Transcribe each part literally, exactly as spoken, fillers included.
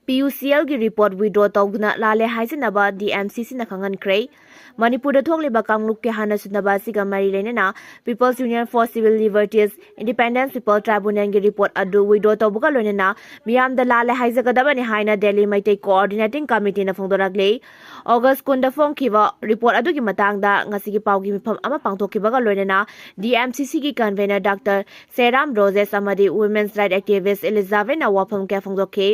ꯄꯤ U ꯁꯤ ꯑꯦꯜꯒꯤ report withdraw ꯇꯧꯗꯨꯅ ꯂꯥꯜꯂꯦ ꯍꯥꯏꯖꯅꯕ ꯗꯤ ꯑꯦꯝ ꯁꯤ ꯁꯤꯅ ꯈꯪꯍꯟꯈ꯭ꯔꯦ꯫ ꯃꯅꯤꯄꯨꯔꯗ ꯊꯣꯛꯂꯤꯕ ꯀꯥꯡꯂꯨꯞꯀꯤ ꯍꯥꯟꯅ ꯁꯤꯟꯅꯕ ꯑꯁꯤꯒ ꯃꯔꯤ ꯂꯩꯅꯅ People's Union for Civil Liberties, Independent People Tribunalꯒꯤ ꯔꯤꯄꯣꯔꯠ ꯑꯗꯨ ꯋꯤꯗ꯭ꯔꯣ ꯇꯧꯕꯒ ꯂꯣꯏꯅꯅ ꯃꯤꯌꯥꯝꯗ ꯂꯥꯜꯂꯦ ꯍꯥꯏꯖꯒꯗꯕꯅꯤ ꯍꯥꯏꯅ ꯗꯦꯜꯂꯤ ꯃꯩꯇꯩ ꯀꯣꯑꯣꯔꯗꯤꯅꯦꯇꯤꯡ ꯀꯃꯤꯇꯤꯅ ꯐꯣꯡꯗꯣꯔꯛꯂꯤ꯫ ꯑꯣꯒꯁ ꯀꯨꯟꯗ ꯐꯣꯡꯈꯤꯕ ꯔꯤꯄꯣꯔꯠ ꯑꯗꯨꯒꯤ ꯃꯇꯥꯡꯗ ꯉꯁꯤꯒꯤ ꯄꯥꯎꯒꯤ ꯃꯤꯐꯝ ꯑꯃ ꯄꯥꯡꯊꯣꯛꯈꯤꯕꯒ ꯂꯣꯏꯅꯅ ꯗꯤ ꯑꯦꯝ ꯁꯤ ꯁꯤꯒꯤ ꯀꯟꯚꯦꯅꯔ ꯗꯥꯛꯇꯔ ꯁꯦꯔꯥꯝ ꯔꯣꯖꯦꯁ ꯑꯃꯗꯤ ꯋꯨꯃꯦꯟꯁ ꯔꯥꯏꯠ ꯑꯦꯛꯇꯤꯚꯤꯁ ꯏꯂꯤꯖꯥꯕꯦꯠꯅ ꯋꯥꯐꯝ ꯀꯌꯥ ꯐꯣꯡꯗꯣꯛꯈꯤ꯫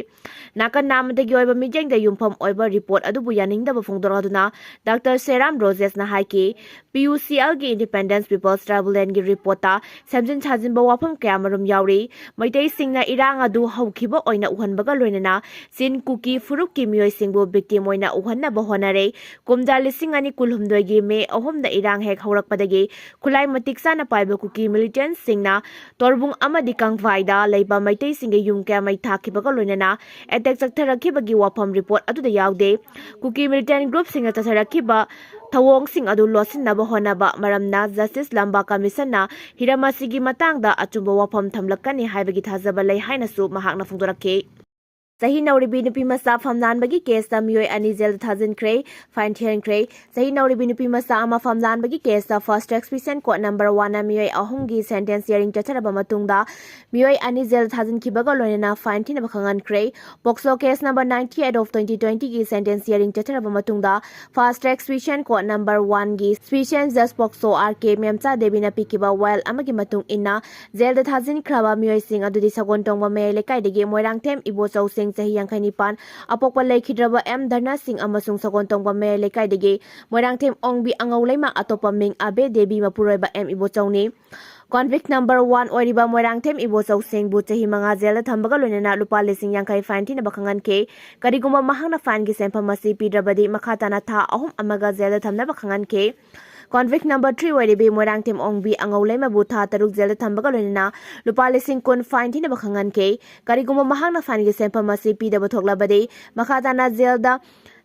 ꯅꯥꯀꯟ ꯅꯥꯝꯃꯗꯒꯤ ꯑꯣꯏꯕ ꯃꯤꯠꯌꯦꯡꯗ ꯌꯨꯝꯐꯝ ꯑꯣꯏꯕ ꯔꯤꯄꯣꯔꯠ ꯑꯗꯨꯕꯨ ꯌꯥꯅꯤꯡꯗꯕ ꯐꯣꯡꯗꯣꯔꯛꯇꯨꯅ ꯗꯥꯛꯇꯔ ꯁꯦꯔꯥꯝ ꯔꯣꯖꯦꯁꯅ ꯍꯥꯏꯈꯤ, ꯄꯤ ꯌꯨ ꯁꯤ ꯑꯦꯜꯒꯤ Independent People's Tribunalꯒꯤ ꯔꯤꯄꯣꯔꯠꯇ ꯁꯦꯝꯖꯤꯟ ꯁꯥꯖꯤꯟꯕ ꯋꯥꯐꯝ ꯀꯌꯥꯃꯔꯨꯝ ꯌꯥꯎꯔꯤ꯫ ꯃꯩꯇꯩꯁꯤꯡꯅ ꯏꯔꯥꯡ ꯑꯗꯨ ꯍꯧꯈꯤꯕ ꯑꯣꯏꯅ ꯎꯍꯟꯕꯒ ꯂꯣꯏꯅꯅ ꯆꯤꯟ ꯀꯨꯀꯤ ꯐꯨꯔꯨꯞꯀꯤ ꯃꯤꯑꯣꯏꯁꯤꯡꯕꯨ victim ꯑꯣꯏꯅ ꯎꯍꯟꯅꯕ ꯍꯣꯠꯅꯔꯦ꯫ ꯀꯨꯝꯖꯥ ꯂꯤꯁꯤꯡ ꯑꯅꯤ ꯀꯨꯟꯍꯨꯝꯗꯣꯏꯒꯤ ꯃꯦ ꯑꯍꯨꯝꯗ ꯏꯔꯥꯡ ꯍꯦꯛ ꯍꯧꯔꯛꯄꯗꯒꯤ ꯈꯨꯠꯂꯥꯏ ꯃꯇꯤꯛ ꯆꯥꯅ ꯄꯥꯏꯕ ꯀꯨꯀꯤ militantꯁꯤꯡꯅ ꯇꯣꯔꯕꯨꯡ ꯑꯃꯗꯤ ꯀꯪꯐꯥꯏꯗ ꯂꯩꯕ ꯃꯩꯇꯩꯁꯤꯡꯒꯤ ꯌꯨꯝ ꯀꯌꯥ ꯃꯩ ꯊꯥꯈꯤꯕꯒ ꯂꯣꯏꯅꯅ attack ꯆꯠꯊꯔꯛꯈꯤꯕꯒꯤ ꯋꯥꯐꯝ ꯔꯤꯄꯣꯔꯠ ꯑꯗꯨꯗ ꯌꯥꯎꯗꯦ꯫ ꯀꯨꯀꯤ militant groupꯁꯤꯡꯅ ꯆꯠꯊꯔꯛꯈꯤꯕ ꯊꯧꯑꯣꯡꯁꯤꯡ ꯑꯗꯨ ꯂꯣꯠꯁꯤꯟꯅꯕ ꯍꯣꯠꯅꯕ ꯃꯔꯝꯅ Justice ꯂꯝꯕꯥ Commissionꯅ ꯍꯤꯔꯝ ꯑꯁꯤꯒꯤ ꯃꯇꯥꯡꯗ ꯑꯆꯨꯝꯕ ꯋꯥꯐꯝ ꯊꯝꯂꯛꯀꯅꯤ ꯍꯥꯏꯕꯒꯤ ꯊꯥꯖꯕ ꯂꯩ ꯍꯥꯏꯅꯁꯨ ꯃꯍꯥꯛꯅ ꯐꯣꯡꯗꯣꯔꯛꯈꯤ꯫ ꯆꯍꯤ ꯅꯧꯔꯤꯕꯤ ꯅꯨꯄꯤ ꯃꯆꯥ ꯐꯝꯂꯥꯟꯕꯒꯤ ꯀꯦꯁꯇ ꯃꯤꯑꯣꯏ ꯑꯅꯤ ꯖꯦꯜꯗ ꯊꯥꯖꯤꯟꯈ꯭ꯔꯦ, fine ꯊꯤꯍꯟꯈ꯭ꯔꯦ꯫ ꯆꯍꯤ ꯅꯧꯔꯤꯕꯤ ꯅꯨꯄꯤ ꯃꯆꯥ ꯑꯃ ꯐꯝꯂꯥꯟꯕꯒꯤ ꯀꯦꯁꯇ Fast Track Session Court number oneꯅ ꯃꯤꯑꯣꯏ ꯑꯍꯨꯝꯒꯤ sentence hearing ꯆꯠꯊꯔꯕ ꯃꯇꯨꯡꯗ ꯃꯤꯑꯣꯏ ꯑꯅꯤ ꯖꯦꯜ ꯊꯥꯖꯤꯟꯈꯤꯕꯒ ꯂꯣꯏꯅꯅ fine ꯊꯤꯅꯕ ꯈꯪꯍꯟꯈ꯭ꯔꯦ꯫ POCSO case number ninety eight of twenty twentyꯒꯤ sentence hearing ꯆꯠꯊꯔꯕ ꯃꯇꯨꯡꯗ Fast Track Session Court number oneꯒꯤ Session Judge POCSO R K ꯃꯦꯝꯆꯥ ꯗꯦꯕꯤꯅ ꯄꯤꯈꯤꯕ ꯋꯥꯌꯦꯜ ꯑꯃꯒꯤ ꯃꯇꯨꯡ ꯏꯟꯅ ꯖꯦꯜꯗ ꯊꯥꯖꯤꯟꯈ꯭ꯔꯕ ꯃꯤꯑꯣꯏꯁꯤꯡ ꯑꯗꯨꯗꯤ ꯁꯒꯣꯜꯇꯣꯡꯕ ꯃꯌꯥꯏ ꯂꯩꯀꯥꯏꯗꯒꯤ ꯃꯣꯏꯔꯥꯡꯊꯦꯝ ꯏꯕꯣꯆꯧꯁꯤꯡ ꯆꯍꯤ ꯌꯥꯡꯈꯩ ꯅꯤꯄꯥꯟ, ꯑꯄꯣꯛꯄ ꯂꯩꯈꯤꯗ꯭ꯔꯕ ꯑꯦꯝ ꯙꯔꯅꯥ ꯁꯤꯡ ꯑꯃꯁꯨꯡ ꯁꯒꯣꯜꯇꯣꯡꯕ ꯃꯌꯥꯏ ꯂꯩꯀꯥꯏꯗꯒꯤ ꯃꯣꯏꯔꯥꯡꯊꯦꯝ ꯑꯣꯡꯕꯤ ꯑꯉꯧ ꯂꯩꯃ, ꯑꯇꯣꯞꯄ ꯃꯤꯡ ꯑꯕꯦ ꯗꯦꯕꯤ ꯃꯄꯨꯔꯣꯏꯕ ꯑꯦꯝ ꯏꯕꯣꯆꯧꯅꯤ꯫ Convict number one ꯑꯣꯏꯔꯤꯕ ꯃꯣꯏꯔꯥꯡꯊꯦꯝ ꯏꯕꯣꯆꯧꯁꯤꯡꯕꯨ ꯆꯍꯤ ꯃꯉꯥ ꯖꯦꯜꯗ ꯊꯝꯕꯒ ꯂꯣꯏꯅꯅ ꯂꯨꯄꯥ ꯂꯤꯁꯤꯡ ꯌꯥꯡꯈꯩ fine ꯊꯤꯅꯕ ꯈꯪꯍꯟꯈꯤ꯫ ꯀꯔꯤꯒꯨꯝꯕ ꯃꯍꯥꯛꯅ fineꯒꯤ ꯁꯦꯟꯐꯝ ꯑꯁꯤ ꯄꯤꯗ꯭ꯔꯕꯗꯤ ꯃꯈꯥ ꯇꯥꯅ ꯊꯥ ꯑꯍꯨꯝ ꯑꯃꯒ ꯖꯦꯜꯗ ꯊꯝꯅꯕ ꯈꯪꯍꯟꯈꯤ꯫ Convict number three ꯑꯣꯏꯔꯤꯕꯤ ꯃꯣꯏꯔꯥꯡꯊꯦꯝ ꯑꯣꯡꯕꯤ ꯑꯉꯧ ꯂꯩꯃꯕꯨ ꯊꯥ ꯇꯔꯨꯛ ꯖꯦꯜꯗ ꯊꯝꯕꯒ ꯂꯣꯏꯅꯅ ꯂꯨꯄꯥ ꯂꯤꯁꯤꯡ ꯀꯨꯟ fine ꯊꯤꯅꯕ ꯈꯪꯍꯟꯈꯤ꯫ ꯀꯔꯤꯒꯨꯝꯕ ꯃꯍꯥꯛꯅ fineꯒꯤ ꯁꯦꯟꯐꯝ ꯑꯁꯤ ꯄꯤꯗꯕ ꯊꯣꯛꯂꯕꯗꯤ ꯃꯈꯥ ꯇꯥꯅ ꯖꯦꯜꯗ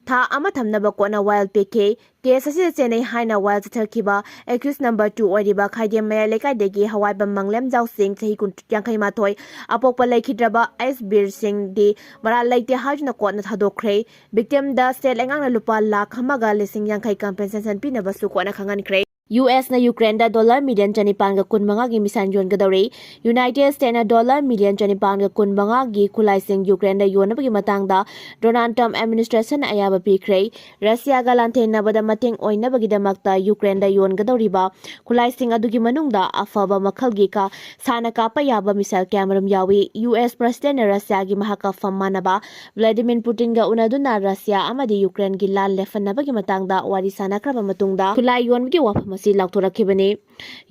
ꯊꯥ ꯑꯃ ꯊꯝꯅꯕ ꯀꯣꯔꯠꯅ ꯋꯥꯌꯦꯜ ꯄꯤꯈꯤ꯫ ꯀꯦꯁ ꯑꯁꯤꯗ ꯆꯦꯟꯅꯩ ꯍꯥꯏꯅ ꯋꯥꯌꯦꯜ ꯆꯠꯊꯈꯤꯕ accused number two ꯑꯣꯏꯔꯤꯕ ꯈꯥꯏꯗꯦꯝ ꯃꯌꯥꯏ ꯂꯩꯀꯥꯏꯗꯒꯤ ꯍꯋꯥꯏꯕꯝ ꯃꯪꯂꯦꯝꯖꯥꯎ ꯁꯤꯡ, ꯆꯍꯤ ꯀꯨꯟ, ꯌꯥꯡꯈꯩ ꯃꯥꯊꯣꯏ, ꯑꯄꯣꯛꯄ ꯂꯩꯈꯤꯗ꯭ꯔꯕ ꯑꯦꯁ ꯕꯤꯔ ꯁꯤꯡꯗꯤ ꯃꯔꯥꯜ ꯂꯩꯇꯦ ꯍꯥꯏꯗꯨꯅ ꯀꯣꯔꯠꯅ ꯊꯥꯗꯣꯛꯈ꯭ꯔꯦ꯫ Victim ꯗ state ꯂꯩꯉꯥꯛꯅ ꯂꯨꯄꯥ ꯂꯥꯈ ꯑꯃꯒ ꯂꯤꯁꯤꯡ ꯌꯥꯡꯈꯩ compensation ꯄꯤꯅꯕꯁꯨ ꯀꯣꯔꯠꯅ ꯈꯪꯍꯟꯈ꯭ꯔꯦ꯫ ꯌꯨ ꯑꯦꯁꯅ ꯌꯨꯀ꯭ꯔꯦꯟꯗ dollar million ꯆꯅꯤꯄꯥꯟꯒ ꯀꯨꯟꯃꯉꯥꯒꯤ missile ꯌꯣꯟꯒꯗꯧꯔꯤ꯫ United States ꯅ dollar million ꯆꯅꯤꯄꯥꯟꯒ ꯀꯨꯟꯃꯉꯥꯒꯤ ꯈꯨꯠꯂꯥꯏꯁꯤꯡ ꯌꯨꯀ꯭ꯔꯦꯟꯗ ꯌꯣꯟꯅꯕꯒꯤ ꯃꯇꯥꯡꯗ Donald Trump administration ꯅ ꯑꯌꯥꯕ ꯄꯤꯈ꯭ꯔꯦ꯫ ꯔꯁꯤꯌꯥꯒ ꯂꯥꯟꯊꯦꯡꯅꯕꯗ ꯃꯇꯦꯡ ꯑꯣꯏꯅꯕꯒꯤꯗꯃꯛꯇ ꯌꯨꯀ꯭ꯔꯦꯟꯗ ꯌꯣꯟꯒꯗꯧꯔꯤꯕ ꯈꯨꯠꯂꯥꯏꯁꯤꯡ ꯑꯗꯨꯒꯤ ꯃꯅꯨꯡꯗ ꯑꯐꯕ ꯃꯈꯜꯒꯤ ꯀꯥ ꯁꯥꯅ ꯀꯥꯞꯄ ꯌꯥꯕ missile ꯀꯌꯥꯃꯔꯨꯝ ꯌꯥꯎꯏ꯫ ꯌꯨ ꯑꯦꯁ President ꯅ ꯔꯁꯤꯌꯥꯒꯤ ꯃꯍꯥꯛꯀ ꯐꯝ ꯃꯥꯟꯅꯕ Vladimir Putin ꯒ ꯎꯅꯗꯨꯅ ꯔꯁꯤꯌꯥ ꯑꯃꯗꯤ ꯌꯨꯀ꯭ꯔꯦꯟꯒꯤ ꯂꯥꯟ ꯂꯦꯞꯍꯟꯅꯕꯒꯤ ꯃꯇꯥꯡꯗ ꯋꯥꯔꯤ ꯁꯥꯅꯈ꯭ꯔꯕ ꯃꯇꯨꯡꯗ ꯈꯨꯠꯂꯥꯏ ꯌꯣꯟꯕꯒꯤ ꯋꯥꯐꯝ ꯑꯁꯤ ꯂꯥꯎꯊꯣꯔꯛꯈꯤꯕꯅꯤ꯫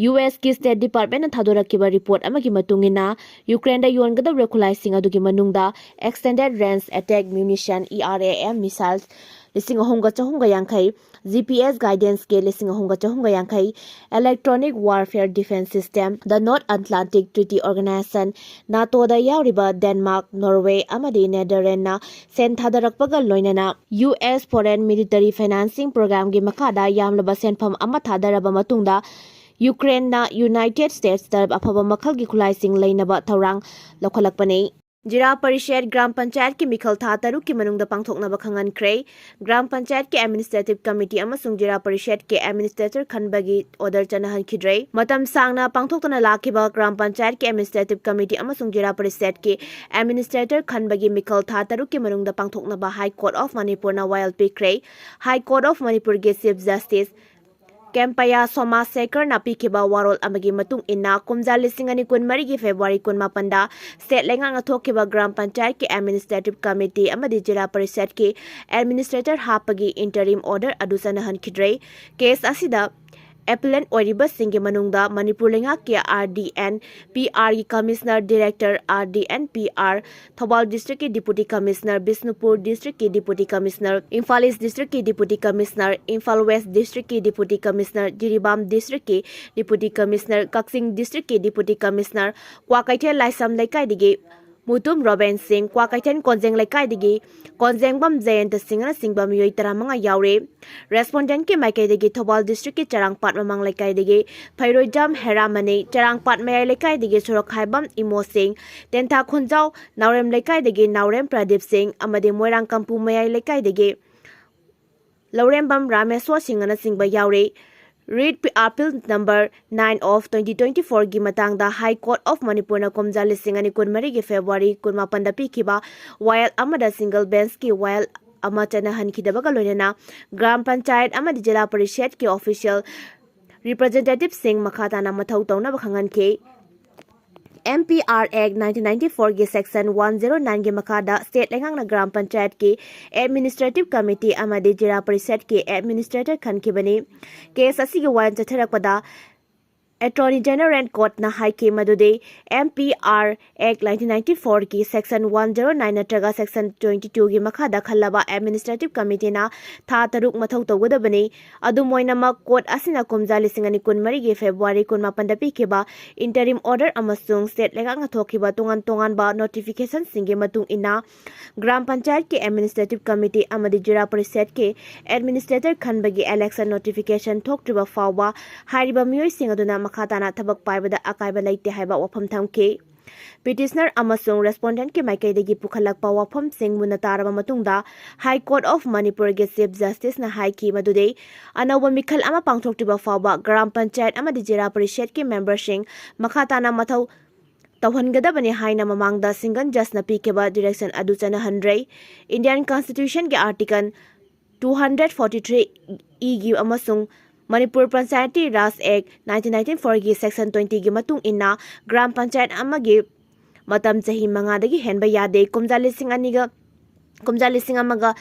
ꯌꯨ ꯑꯦꯁ ꯀꯤ State Department ꯅ ꯊꯥꯗꯣꯔꯛꯈꯤꯕ report ꯑꯃꯒꯤ ꯃꯇꯨꯡ ꯏꯟꯅ, ꯌꯨꯀ꯭ꯔꯦꯟꯗ ꯌꯣꯟꯒꯗꯧꯔꯤꯕ ꯈꯨꯠꯂꯥꯏꯁꯤꯡ ꯑꯗꯨꯒꯤ ꯃꯅꯨꯡꯗ Extended Range Attack Munition, E R A M, missiles ꯂꯤꯁꯤꯡ ꯑꯍꯨꯝꯒ ꯆꯍꯨꯝꯒ ꯌꯥꯡꯈꯩ, G P S guidance ꯀꯤ ꯂꯤꯁꯤꯡ ꯑꯍꯨꯝꯒ ꯆꯍꯨꯝꯒ ꯌꯥꯡꯈꯩ, Electronic Warfare Defense System, the North Atlantic Treaty Organization, NATO ꯗ ꯌꯥꯎꯔꯤꯕ ꯗꯦꯟꯃꯥꯔꯛ, ꯅꯣꯔꯋꯦ ꯑꯃꯗꯤ ꯅꯦꯗꯔꯂꯦꯟꯅ ꯁꯦꯟ ꯊꯥꯗꯔꯛꯄꯒ ꯂꯣꯏꯅꯅ U S Foreign Military Financing Program ꯒꯤ ꯃꯈꯥꯗ ꯌꯥꯝꯂꯕ ꯁꯦꯟꯐꯝ ꯑꯃ ꯊꯥꯗꯔꯕ ꯃꯇꯨꯡꯗ, ꯌꯨꯀ꯭ꯔꯦꯟꯅ United States ꯇ ꯑꯐꯕ ꯃꯈꯜꯒꯤ ꯈꯨꯠꯂꯥꯏꯁꯤꯡ ꯂꯩꯅꯕ ꯊꯧꯔꯥꯡ ꯂꯧꯈꯠꯂꯛꯄꯅꯤ꯫ ꯖꯤꯂꯥ ꯄꯔꯤꯁꯗ ꯒ꯭ꯔꯥꯝ ꯄꯟꯆꯥꯌꯠꯀꯤ ꯃꯤꯈꯜ ꯊꯥ ꯇꯔꯨꯛꯀꯤ ꯃꯅꯨꯡꯗ ꯄꯥꯡꯊꯣꯛꯅꯕ ꯈꯪꯍꯟꯈ꯭ꯔꯦ꯫ ꯒ꯭ꯔꯥꯝ ꯄꯟꯆꯥꯌꯠꯀꯤ Administrative Committee ꯑꯃꯁꯨꯡ ꯖꯤꯂꯥ ꯄꯔꯤꯁꯗꯀꯤ Administrator ꯈꯟꯕꯒꯤ order ꯆꯠꯅꯍꯟꯈꯤꯗ꯭ꯔꯦ꯫ ꯃꯇꯝ ꯁꯥꯡꯅ ꯄꯥꯡꯊꯣꯛꯇꯨꯅ ꯂꯥꯛꯈꯤꯕ ꯒ꯭ꯔꯥꯝ ꯄꯟꯆꯥꯌꯠꯀꯤ Administrative Committee ꯑꯃꯁꯨꯡ ꯖꯤꯂꯥ ꯄꯔꯤꯁꯗꯀꯤ Administrator ꯈꯟꯕꯒꯤ ꯃꯤꯈꯜ ꯊꯥ ꯇꯔꯨꯛꯀꯤ ꯃꯅꯨꯡꯗ ꯄꯥꯡꯊꯣꯛꯅꯕ High Court of Manipur ꯅ ꯋꯥꯌꯦꯜ ꯄꯤꯈ꯭ꯔꯦ꯫ High Court of Manipur ꯒꯤ Chief Justice ꯀꯦꯝꯄꯌꯥ ꯁꯣꯃꯥꯁꯦꯀꯔꯅ ꯄꯤꯈꯤꯕ ꯋꯥꯔꯣꯜ ꯑꯃꯒꯤ ꯃꯇꯨꯡ ꯏꯟꯅ, ꯀꯨꯝꯖꯥ ꯂꯤꯁꯤꯡ ꯑꯅꯤ ꯀꯨꯟꯃꯔꯤꯒꯤ February ꯀꯨꯟꯃꯥꯄꯟꯗ state ꯂꯩꯉꯥꯛꯅ ꯊꯣꯛꯈꯤꯕ ꯒ꯭ꯔꯥꯝ ꯄꯟꯆꯥꯌꯠꯀꯤ Administrative Committee ꯑꯃꯗꯤ ꯖꯤꯂꯥ ꯄꯔꯤꯁꯗꯀꯤ Administrator ꯍꯥꯞꯄꯒꯤ interim order ꯑꯗꯨ ꯆꯠꯅꯍꯟꯈꯤꯗ꯭ꯔꯦ꯫ Case ꯑꯁꯤꯗ appellant ꯑꯣꯏꯔꯤꯕꯁꯤꯡꯒꯤ ꯃꯅꯨꯡꯗ ꯃꯅꯤꯄꯨꯔ ꯂꯩꯉꯥꯛꯀꯤ R D N P R ꯒꯤ Commissioner, Director, R D N P R, Thoubal District ꯀꯤ Deputy Commissioner, ꯕꯤꯁꯅꯨꯄꯨꯔ District ꯀꯤ Deputy Commissioner, Imphal East District ꯀꯤ Deputy Commissioner, Imphal West District ꯀꯤ Deputy Commissioner, ꯖꯤꯔꯤꯕꯥꯝ District ꯀꯤ Deputy Commissioner, ꯀꯛꯆꯤꯡ District ꯀꯤ Deputy Commissioner, Kwakeithel ꯂꯥꯏꯁ꯭ꯔꯝ ꯂꯩꯀꯥꯏꯗꯒꯤ ꯃꯨꯇꯨꯝ ꯔꯣꯕꯦꯟ ꯁꯤꯡ, ꯀ꯭ꯋꯥꯀꯩꯊꯦꯜ ꯀꯣꯟꯖꯦꯡ ꯂꯩꯀꯥꯏꯗꯒꯤ ꯀꯣꯟꯖꯦꯡꯕꯝ ꯖꯌꯟꯇ ꯁꯤꯡ ꯑꯁꯤꯅꯆꯤꯡꯕ ꯃꯤꯑꯣꯏ ꯇꯔꯥꯃꯉꯥ ꯌꯥꯎꯔꯤ꯫ Respondent ꯀꯤ ꯃꯥꯏꯀꯩꯗꯒꯤ ꯊꯧꯕꯥꯜ district ꯀꯤ ꯆꯔꯥꯡꯄꯥꯠ ꯃꯃꯥꯡ ꯂꯩꯀꯥꯏꯗꯒꯤ ꯐꯩꯔꯣꯏꯖꯝ ꯍꯦꯔꯥꯃꯅꯤ, ꯆꯔꯥꯡꯄꯥꯠ ꯃꯌꯥꯏ ꯂꯩꯀꯥꯏꯗꯒꯤ ꯁꯣꯔꯣꯛꯈꯥꯏꯕꯝ ꯏꯃꯣ ꯁꯤꯡ, ꯇꯦꯟꯊꯥ ꯈꯨꯟꯖꯥꯎ ꯅꯥꯎꯔꯦꯝ ꯂꯩꯀꯥꯏꯗꯒꯤ ꯅꯥꯎꯔꯦꯝ ꯄ꯭ꯔꯗꯤꯞ ꯁꯤꯡ ꯑꯃꯗꯤ ꯃꯣꯏꯔꯥꯡ ꯀꯝꯄꯨ ꯃꯌꯥꯏ ꯂꯩꯀꯥꯏꯗꯒꯤ ꯂꯧꯔꯦꯝꯕꯝ ꯔꯥꯃꯦꯁ꯭ꯋꯔ ꯁꯤꯡ ꯑꯁꯤꯅꯆꯤꯡꯕ ꯌꯥꯎꯔꯤ꯫ Writ Appeal number nine of twenty twenty-four ꯒꯤ ꯃꯇꯥꯡꯗ High Court of ꯃꯅꯤꯄꯨꯔꯅ ꯀꯨꯝꯖꯥ ꯂꯤꯁꯤꯡ ꯑꯅꯤ ꯀꯨꯟꯃꯔꯤ ꯒꯤ February ꯀꯨꯟꯃꯥꯄꯟꯗ ꯄꯤꯈꯤꯕ ꯋꯥꯌꯦꯜ ꯑꯃꯗ single bench ꯀꯤ ꯋꯥꯌꯦꯜ ꯑꯃ ꯆꯠꯅꯍꯟꯈꯤꯗꯕꯒ ꯂꯣꯏꯅꯅ ꯒ꯭ꯔꯥꯝ ꯄꯟꯆꯥꯌꯠ ꯑꯃꯗꯤ ꯖꯤꯂꯥ ꯄꯔꯤꯁꯗꯀꯤ official representative ꯁꯤꯡ ꯃꯈꯥ ꯇꯥꯅ ꯃꯊꯧ ꯇꯧꯅꯕ ꯈꯪꯍꯟꯈꯤ꯫ M P R Act nineteen ninety-four ꯒꯤ section one zero nine ꯒꯤ ꯃꯈꯥꯗ state ꯂꯩꯉꯥꯛꯅ ꯒ꯭ꯔꯥꯝ ꯄꯟꯆꯥꯌꯠꯀꯤ administrative committee ꯑꯃꯗꯤ ꯖꯤꯂꯥ ꯄꯔꯤꯁꯗꯀꯤ administrator ꯈꯟꯈꯤꯕꯅꯤ꯫ Case ꯑꯁꯤꯒꯤ ꯋꯥꯔꯦꯟ ꯆꯠꯊꯔꯛꯄꯗ Attorney General Court ꯅ ꯍꯥꯏꯈꯤ ꯃꯗꯨꯗꯤ M P R Act nineteen ninety-four ꯒꯤ section one zero nine ꯅꯠꯇ꯭ꯔꯒ section twenty-two ꯒꯤ ꯃꯈꯥꯗ ꯈꯜꯂꯕ administrative committee ꯅ ꯊꯥ ꯇꯔꯨꯛ ꯃꯊꯧ ꯇꯧꯒꯗꯕꯅꯤ꯫ ꯑꯗꯨꯝ ꯑꯣꯏꯅꯃꯛ, court ꯑꯁꯤꯅ ꯀꯨꯝꯖꯥ ꯂꯤꯁꯤꯡ ꯑꯅꯤ ꯀꯨꯟꯃꯔꯤꯒꯤ February ꯀꯨꯟꯃꯥꯄꯟꯗ ꯄꯤꯈꯤꯕ interim order ꯑꯃꯁꯨꯡ state ꯂꯩꯉꯥꯛꯅ ꯊꯣꯛꯈꯤꯕ ꯇꯣꯉꯥꯟ ꯇꯣꯉꯥꯟꯕ notification ꯁꯤꯡꯒꯤ ꯃꯇꯨꯡ ꯏꯟꯅ, ꯒ꯭ꯔꯥꯝ ꯄꯟꯆꯥꯌꯠꯀꯤ administrative committee ꯑꯃꯗꯤ ꯖꯤꯂꯥ ꯄꯔꯤꯁꯗꯀꯤ administrator ꯈꯟꯕꯒꯤ election notification ꯊꯣꯛꯇ꯭ꯔꯤꯕ ꯐꯥꯎꯕ ꯍꯥꯏꯔꯤꯕ ꯃꯤꯑꯣꯏꯁꯤꯡ ꯑꯗꯨꯅ ꯃꯈꯥ ꯇꯥꯅ ꯊꯕꯛ ꯄꯥꯏꯕꯗ ꯑꯀꯥꯏꯕ ꯂꯩꯇꯦ ꯍꯥꯏꯕ ꯋꯥꯐꯝ ꯊꯝꯈꯤ꯫ Petitioner ꯑꯃꯁꯨꯡ respondent ꯀꯤ ꯃꯥꯏꯀꯩꯗꯒꯤ ꯄꯨꯈꯠꯂꯛꯄ ꯋꯥꯐꯝꯁꯤꯡ ꯃꯨꯟꯅ ꯇꯥꯔꯕ ꯃꯇꯨꯡꯗ, High Court of ꯃꯅꯤꯄꯨꯔꯒꯤ Chief Justice ꯅ ꯍꯥꯏꯈꯤ ꯃꯗꯨꯗꯤ ꯑꯅꯧꯕ ꯃꯤꯈꯜ ꯑꯃ ꯄꯥꯡꯊꯣꯛꯇ꯭ꯔꯤꯕ ꯐꯥꯎꯕ ꯒ꯭ꯔꯥꯝ ꯄꯟꯆꯥꯌꯠ ꯑꯃꯗꯤ ꯖꯤꯂꯥ ꯄꯔꯤꯁꯗꯀꯤ member ꯁꯤꯡ ꯃꯈꯥ ꯇꯥꯅ ꯃꯊꯧ ꯇꯧꯍꯟꯒꯗꯕꯅꯤ ꯍꯥꯏꯅ ꯃꯃꯥꯡꯗ single judge ꯅ ꯄꯤꯈꯤꯕ direction ꯑꯗꯨ ꯆꯠꯅꯍꯟꯗ꯭ꯔꯦ꯫ Indian Constitution ꯒꯤ Article two hundred forty-three E ꯒꯤ ꯑꯃꯁꯨꯡ Manipur Panchayati Raj Act nineteen ninety-four ꯒꯤ section twenty ꯒꯤ ꯃꯇꯨꯡ ꯏꯟꯅ, ꯒ꯭ꯔꯥꯝ ꯄꯟꯆꯥꯌꯠ ꯑꯃꯒꯤ ꯃꯇꯝ ꯆꯍꯤ ꯃꯉꯥꯗꯒꯤ ꯍꯦꯟꯕ ꯌꯥꯗꯦ꯫ ꯀꯨꯝꯖꯥ ꯂꯤꯁꯤꯡ ꯑꯅꯤꯒ, ꯀꯨꯝꯖꯥ ꯂꯤꯁꯤꯡ ꯑꯃꯒ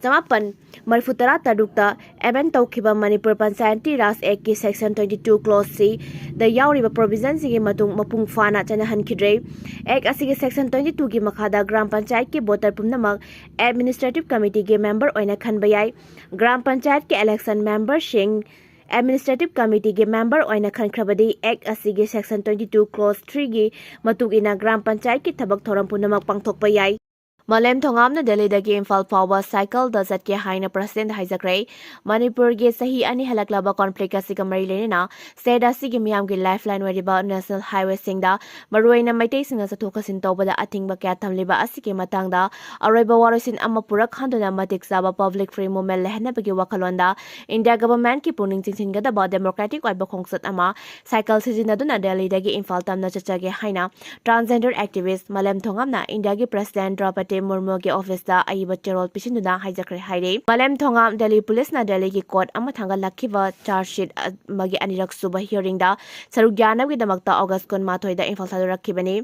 ꯆꯃꯥꯄꯟ ꯃꯔꯤꯐꯨ ꯇꯔꯥ ꯇꯔꯨꯛꯇ amend ꯇꯧꯈꯤꯕ ꯃꯅꯤꯄꯨꯔ Panchayati Raj Act ꯀꯤ section twenty-two clause C ꯗ ꯌꯥꯎꯔꯤꯕ provision ꯁꯤꯡꯒꯤ ꯃꯇꯨꯡ ꯃꯄꯨꯡ ꯐꯥꯅ ꯆꯠꯅꯍꯟꯈꯤꯗ꯭ꯔꯦ꯫ Act ꯑꯁꯤꯒꯤ section twenty-two ꯒꯤ ꯃꯈꯥꯗ ꯒ꯭ꯔꯥꯝ ꯄꯟꯆꯥꯌꯠꯀꯤ voter ꯄꯨꯝꯅꯃꯛ administrative committee ꯒꯤ member ꯑꯣꯏꯅ ꯈꯟꯕ ꯌꯥꯏ꯫ ꯒ꯭ꯔꯥꯝ ꯄꯟꯆꯥꯌꯠꯀꯤ election member ꯁꯤꯡ Administrative Committeeꯒꯤ member ꯑꯣꯏꯅ ꯈꯟꯈ꯭ꯔꯕꯗꯤ Act ꯑꯁꯤꯒꯤ Section twenty two Clause three ꯒꯤ ꯃꯇꯨꯡ ꯏꯟꯅ ꯒ꯭ꯔꯥꯝ ꯄꯟꯆꯥꯌꯠꯀꯤ ꯊꯕꯛ ꯊꯧꯔꯝ ꯄꯨꯝꯅꯃꯛ ꯄꯥꯡꯊꯣꯛꯄ ꯌꯥꯏ꯫ ꯃꯥꯂꯦꯝ ꯊꯣꯉꯥꯝꯅ ꯗꯦꯜꯂꯤꯗꯒꯤ ꯏꯝꯐꯥꯜ ꯐꯥꯎꯕ cycleꯗ ꯆꯠꯀꯦ ꯍꯥꯏꯅ presidentꯗ ꯍꯥꯏꯖꯈ꯭ꯔꯦ꯫ ꯃꯅꯤꯄꯨꯔꯒꯤ ꯆꯍꯤ ꯑꯅꯤ ꯍꯦꯜꯂꯛꯂꯕ conflict ꯑꯁꯤꯒ ꯃꯔꯤ ꯂꯩꯅꯅ state ꯑꯁꯤꯒꯤ ꯃꯤꯌꯥꯝꯒꯤ lifeline ꯑꯣꯏꯔꯤꯕ national highwayꯁꯤꯡꯗ ꯃꯔꯨꯑꯣꯏꯅ ꯃꯩꯇꯩꯁꯤꯡꯅ ꯆꯠꯊꯣꯛ ꯆꯠꯁꯤꯟ ꯇꯧꯕꯗ ꯑꯊꯤꯡꯕ ꯀꯌꯥ ꯊꯝꯂꯤꯕ ꯑꯁꯤꯒꯤ ꯃꯇꯥꯡꯗ ꯑꯔꯣꯏꯕ ꯋꯥꯔꯣꯏꯁꯤꯟ ꯑꯃ ꯄꯨꯔꯛꯍꯟꯗꯨꯅ ꯃꯇꯤꯛ ꯆꯥꯕ public free movement ꯂꯩꯍꯟꯅꯕꯒꯤ ꯋꯥꯈꯜꯂꯣꯟꯗ India governmentꯀꯤ ꯄꯨꯛꯅꯤꯡ ꯆꯤꯡꯁꯤꯟꯒꯗꯕ democratic ꯑꯣꯏꯕ ꯈꯣꯡꯆꯠ ꯑꯃ cycle ꯁꯤꯖꯤꯟꯅꯗꯨꯅ ꯗꯦꯜꯂꯤꯗꯒꯤ ꯏꯝꯐꯥꯜ ꯇꯝꯅ ꯆꯠꯆꯒꯦ ꯍꯥꯏꯅ transgender activist ꯃꯥꯂꯦꯝ ꯊꯣꯉꯥꯝꯅ Indiaꯒꯤ president ꯗ꯭ꯔꯧꯄꯗꯤ ꯃꯨꯔꯃꯨꯒꯤ officeꯇ ꯑꯏꯕ ꯆꯦꯔꯣꯜ ꯄꯤꯁꯤꯟꯗꯨꯅ ꯍꯥꯏꯖꯈ꯭ꯔꯦ ꯍꯥꯏꯔꯤ꯫ ꯃꯥꯂꯦꯝ ꯊꯣꯉꯥꯝ ꯗꯦꯜꯂꯤ policeꯅ ꯗꯦꯜꯂꯤꯒꯤ court ꯑꯃ ꯊꯥꯡꯒꯠꯂꯛꯈꯤꯕ charge sheet ꯑꯃꯒꯤ ꯑꯅꯤꯔꯛ ꯁꯨꯕ hearingꯗ ꯁꯔꯨꯛ ꯌꯥꯅꯕꯒꯤꯗꯃꯛꯇ August ꯀꯨꯟꯃꯥꯊꯣꯏꯗ ꯏꯝꯐꯥꯜ ꯊꯥꯗꯣꯔꯛꯈꯤꯕꯅꯤ꯫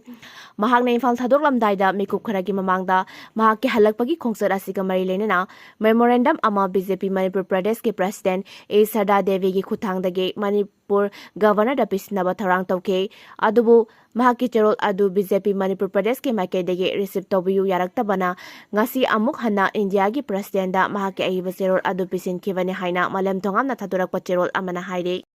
ꯃꯍꯥꯛꯅ ꯏꯝꯐꯥꯜ ꯊꯥꯗꯣꯛꯂꯝꯗꯥꯏꯗ ꯃꯤꯀꯨꯞ ꯈꯔꯒꯤ ꯃꯃꯥꯡꯗ ꯃꯍꯥꯛꯀꯤ ꯍꯜꯂꯛꯄꯒꯤ ꯈꯣꯡꯆꯠ ꯑꯁꯤꯒ ꯃꯔꯤ ꯂꯩꯅꯅ memorandum ꯑꯃ BJP ꯃꯅꯤꯄꯨꯔ ꯄ꯭ꯔꯗꯦꯁꯀꯤ president ꯑꯦ ꯁꯔꯗꯥ ꯗꯦꯕꯤꯒꯤ ꯈꯨꯠꯊꯥꯡꯗꯒꯤ ꯃꯅꯤꯄꯨꯔ governorꯗ ꯄꯤꯁꯤꯟꯅꯕ ꯊꯧꯔꯥꯡ ꯇꯧꯈꯤ꯫ ꯑꯗꯨꯕꯨ ꯃꯍꯥꯛꯀꯤ ꯆꯦꯔꯣꯜ ꯑꯗꯨ BJP ꯃꯅꯤꯄꯨꯔ ꯄ꯭ꯔꯗꯦꯁꯀꯤ ꯃꯥꯏꯀꯩꯗꯒꯤ receive ꯇꯧꯕꯤꯌꯨ ꯌꯥꯔꯛꯇꯕꯅ ꯉꯁꯤ ꯑꯃꯨꯛ ꯍꯟꯅ Indiaꯒꯤ presidentꯗ ꯃꯍꯥꯛꯀꯤ ꯑꯏꯕ ꯆꯦꯔꯣꯜ ꯑꯗꯨ ꯄꯤꯁꯤꯟꯈꯤꯕꯅꯤ ꯍꯥꯏꯅ ꯃꯥꯂꯦꯝ ꯊꯣꯉꯥꯝꯅ ꯊꯥꯗꯣꯔꯛꯄ ꯆꯦꯔꯣꯜ ꯑꯃꯅ ꯍꯥꯏꯔꯤ꯫